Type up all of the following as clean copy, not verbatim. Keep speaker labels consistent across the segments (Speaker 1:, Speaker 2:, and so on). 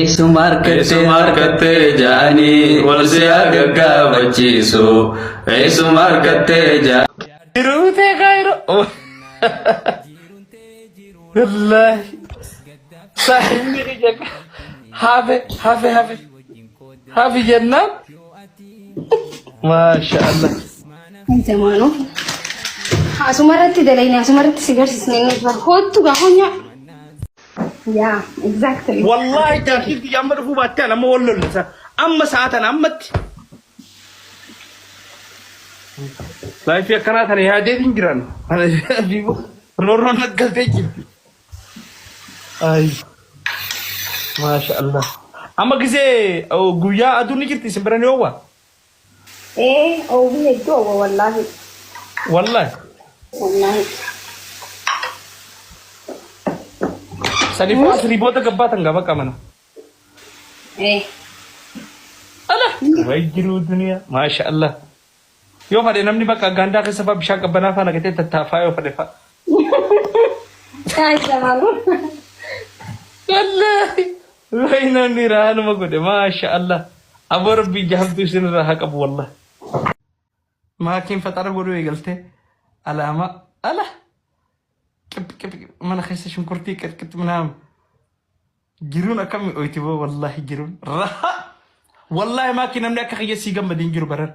Speaker 1: Eessuma argattee
Speaker 2: Eessuma argattee jaanii wal si haa gaggaafachiisu. Eessuma argattee jaanii.
Speaker 3: Jiruutee kaayiroo. Wallaahi. Saahibni kiyya hafe hafe hafe hafe jennaan. Maasha Allah.
Speaker 4: Zamaanoo. Asuma irratti dalayne asuma irratti si garsiisne inni bar hoottu gaa honya. Yeah, exactly.
Speaker 3: Wallaahi jaartiin tiyya amma dhufuu baattee an amma wal lollisa. Amma sa'a tana ammatti. Laayifii akkanaa tana yaadee hin jiran. Roorroon naggaltee jirti. Ay. Maasha Allah. Amma gisee guyyaa aduun ni jirti isin bira ni oowwa.
Speaker 4: Ee, oowwii hedduu oowwa wallaahi.
Speaker 3: Wallaahi.
Speaker 4: Wallaahi.
Speaker 3: Saniifuu asrii booda gabbaatan gaba qabana.
Speaker 4: Ee.
Speaker 3: Ala. Way jiruu duniyaa. Maasha Allah. Yoo fadhe namni bakka gaandaa keessa fa'aa bishaan qabbanaa fa'aa naqatee tattaafaa yoo fadhe fa'aa.
Speaker 4: Ay, zamaanuu.
Speaker 3: Wallaahi. Way namni raanuma godhe maasha Allah. Aboo rabbii ija hamtuu isinirraa haa qabu wallahi. Maakiin faxara godhuu eegaltee alaama ala qip qip qip mana keessa shunkurtii qixqix minaam jiruun akkami oyti boo wallahi jiruun raha wallahi maakii namni akka kiyya sii gammade hin jiru baran.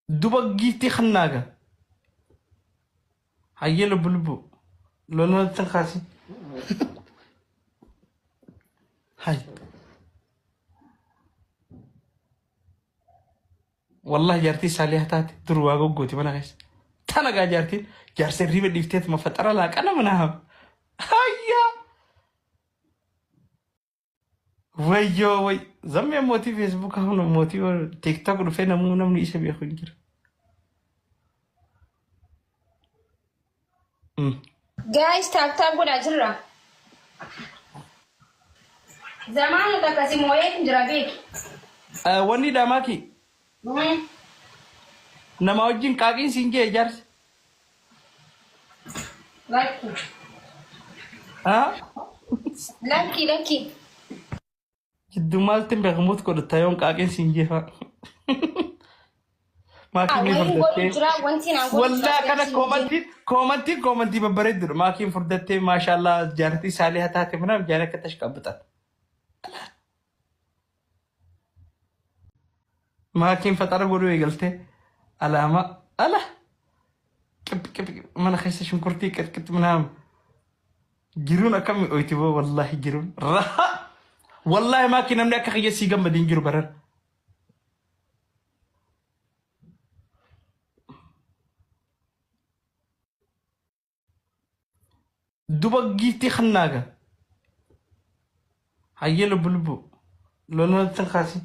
Speaker 3: Duba giiftii kannaaga. Hayyee lubbu lubbu. Lola natti hin kaasin. Hay. Wallahi jaartii saaliha taate dur waa goggooti mana keessa. Tana gaa jaartiin jaarsa hirriba dhiifteetuma faxara laaqana mana hafa. Hayyaa. Wayyoo way zammee mootii feesbuukaa kun mootii tiiktook dhufee namuu namni isa beeku hin jiru.
Speaker 4: Guys, tap tap godhaa jirra. Zamaana takka si moo'ee jira beeki.
Speaker 3: Wanni daamaaki nama wajjin qaaqiin siin jee jaarsi.
Speaker 4: Lakki.
Speaker 3: Ah?
Speaker 4: Lakki lakki.
Speaker 3: Jidduu maaltti hin beekamuut godhatta yoon qaaqeen siin jeefaa. Maakiin ni
Speaker 4: Wayiin godhu
Speaker 3: furdattee.
Speaker 4: jira wanti naan godhu jira.
Speaker 3: Wallaa kana koomantiin koomantiin koomantii babbareedduudha. Maakiin furdattee maashaallah jaartii saaliha taate manaaf jaartii akka tashqabxan. Maakiin faxara godhuu eegaltee alaama ala qip qip qip mana keessa shunkurtii qixqix minaam jiruun akkami oyti boo wallaahi jiruun raha wallaahi maakii namni akka kiyya sii gammade hin jiru baran. Duba giiftii kannaaga. Hayyee lubbu lubbu. Lola natti hin kaasin.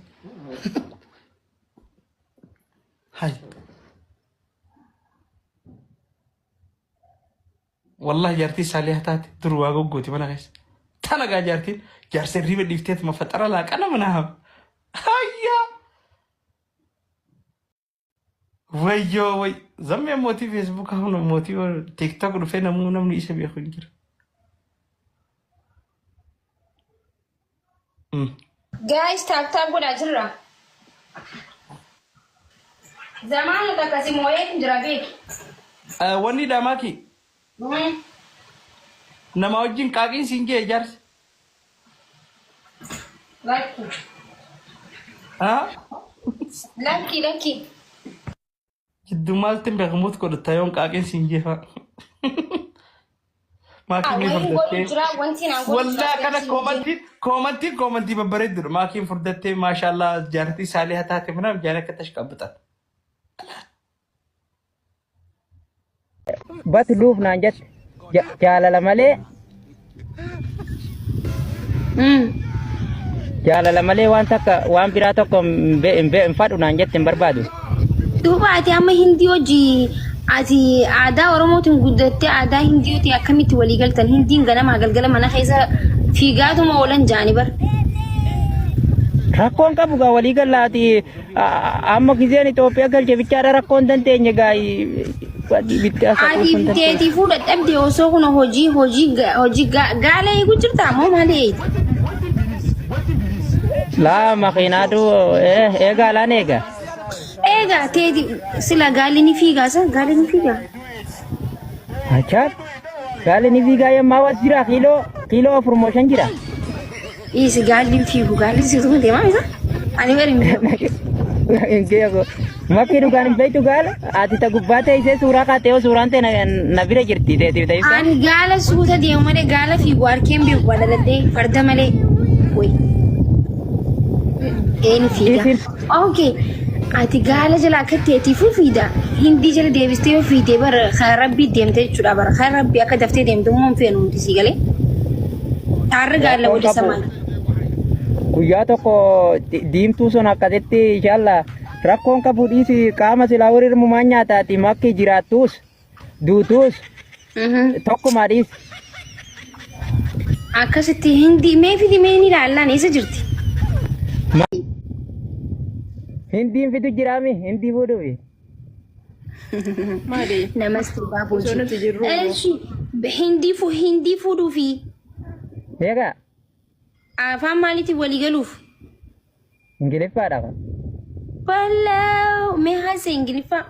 Speaker 3: Hay. Wallahi jaartii saaliha taate dur waa goggooti mana keessa. Tana gaa jaartiin jaarsa hirriba dhiifteetuma faxara laaqana mana hafa. Hayyaa. Wayyoo way zammee mootii feesbuukaa kun mootii tiiktook dhufee namuu namni isa beeku hin jiru.
Speaker 4: Guys, tap tap godhaa jirra. Zamaana takka si moo'ee jira beeki.
Speaker 3: Wanni daamaaki nama wajjin qaaqiin siin jee jaarsi.
Speaker 4: Lakki.
Speaker 3: Ah?
Speaker 4: Lakki lakki.
Speaker 3: Jidduu maaltti hin beekamuut godhatta yoon qaaqeen siin jeefaa. Maakiin ni
Speaker 4: Wayiin godhu
Speaker 3: furdattee.
Speaker 4: jira wanti naan godhu jira.
Speaker 3: Wallaa kana koomantiin koomantiin koomantii babbareedduudha. Maakiin furdattee maashaallah jaartii saaliha taate manaaf jaartii akka tashqabxan.
Speaker 5: But luuf naan jette jaalala malee jaalala malee waan takka waan biraa tokko hin be- hin be- hin fadhu naan jette hin barbaadu.
Speaker 4: Duuba ati amma hindii hojii ati aadaa Oromootiin guddattee aadaa hindiitiin akkamitti walii galtan hindiin ganamaa galgala mana keessa fiigaatuma oolan jaani bar.
Speaker 5: Rakkoon qabu gaa walii galla ati amma gizeen Itoophiyaa galche bichaadha rakkoon dandeenye gaa Bitti asa
Speaker 4: Ati teetii fuudha dhabde osoo kun hojii hojii hojii gaala eegu jirta moo maali eegda?
Speaker 5: Laa makiinaatu eegaa laan eega.
Speaker 4: Eega teeti sila gaalli ni fiigaa sa gaalli ni fiigaa.
Speaker 5: Achaa gaalli ni fiigaa yemmaa was jira kiiloo kiiloo afur moo shan jira.
Speaker 4: Dhiisi gaalli hin fiigu gaalli siituma deemaa isa. Ani bari hin beeku.
Speaker 5: Hin beeku. Makki dhugaan hin beektu gaala ati ta gubbaa teessee suuraa kaatee yoo suuraan ta'e na bira jirti teetiif ta'e.
Speaker 4: Ani gaala suuta deemu malee gaala fiigu harkeen beeku walaladhee farda malee. Wayi. Een fiiga.
Speaker 5: Isin
Speaker 4: Okay. Ati gaala jala akka teetiifuu fiida. Hindii jala deebistee yoo fiidee bara kan rabbii deemte jechuudha bara kan rabbii akka daftee deemte immoo hin feenu nuti sii galee. Taarri gaala
Speaker 5: Rakkoon
Speaker 4: wada
Speaker 5: qabu.
Speaker 4: samaan.
Speaker 5: Guyyaa tokko diimtuu sun akkasitti inshallah rakkoon qabu dhiisi qaama silaa warri hirmumaan nyaataati makki jiraattuus duutuus tokkuma dhiisi.
Speaker 4: Akkasitti hindii mee fidi mee ni ilaallaan eessa jirti?
Speaker 5: Hindiin fidu jiraami hindii fuudhuufi.
Speaker 1: Maali?
Speaker 4: Namaste baabuji.
Speaker 1: Osoo nuti jirru.
Speaker 4: Eshi hindii fu hindii fuudhuufi
Speaker 5: Egaa
Speaker 4: afaan maaliitiin walii galuuf?
Speaker 5: Ingiliffaadha kan.
Speaker 4: Balaa mee haasa Ingiliffaa.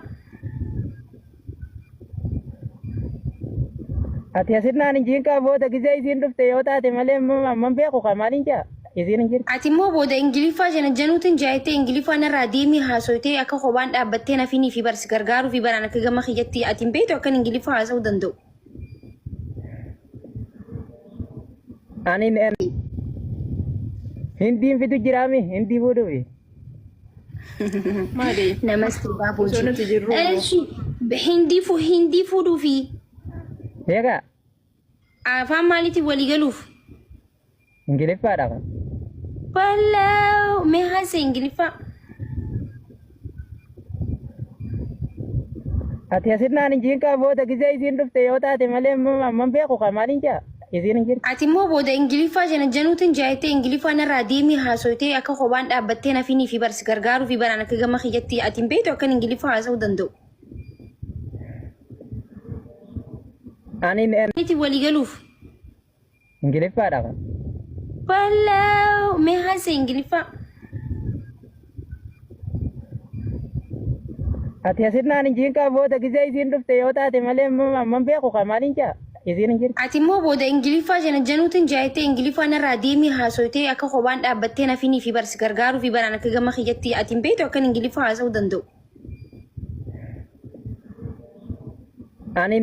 Speaker 5: Ati asinnaan hin jiinqaa booda gizee isiin dhufte yoo taate malee amman beeku kan maaliin jaa isiin hin jirtu.
Speaker 4: Ati immoo booda Ingiliffaa jana januutiin jaayitee Ingiliffaa narraa deemii haasoytee akka kophaan dhaabbattee nafinii fi barsi gargaaruu fi baraan akka gama kiyyatti ati hin beektu akkan Ingiliffaa haasa'uu danda'u.
Speaker 5: Ani hindiin fidu jiraami hindii fuudhuufi.
Speaker 1: Maali?
Speaker 4: Namaste baabuji.
Speaker 1: Osoo nuti jirru.
Speaker 4: Eshi hindii fu hindii fuudhuu fi
Speaker 5: Egaa
Speaker 4: afaan maaliitiin walii galuuf?
Speaker 5: Ingiliffaadha kan.
Speaker 4: Balaa mee haasa Ingiliffaa.
Speaker 5: Ati asinnaan hin jiinqaa booda gizee isiin dhufte yoo taate malee amman beeku kan maaliin jaa isiin hin jirtu.
Speaker 4: Ati immoo booda Ingiliffaa jana januutiin jaayitee Ingiliffaa narraa deemii haasoytee akka kophaan dhaabbattee nafinii fi barsi gargaaruu fi baraan akka gama kiyyatti ati hin beektu akkan Ingiliffaa haasa'uu danda'u.
Speaker 5: Ani
Speaker 4: Maaliitiin walii galuuf?
Speaker 5: Ingiliffaadha kan.
Speaker 4: Balaa mee haasa Ingiliffaa.
Speaker 5: Ati asinnaan hin jiinqaa booda gizee isiin dhufte yoo taate malee amman beeku kan maaliin jaa isiin hin jirtu.
Speaker 4: Ati immoo booda Ingiliffaa jana januutiin jaayitee Ingiliffaa narraa deemii haasoytee akka kophaan dhaabbattee nafinii fi barsi gargaaruu fi baraan akka gama kiyyatti ati hin beektu akkan Ingiliffaa haasa'uu danda'u.
Speaker 5: Ani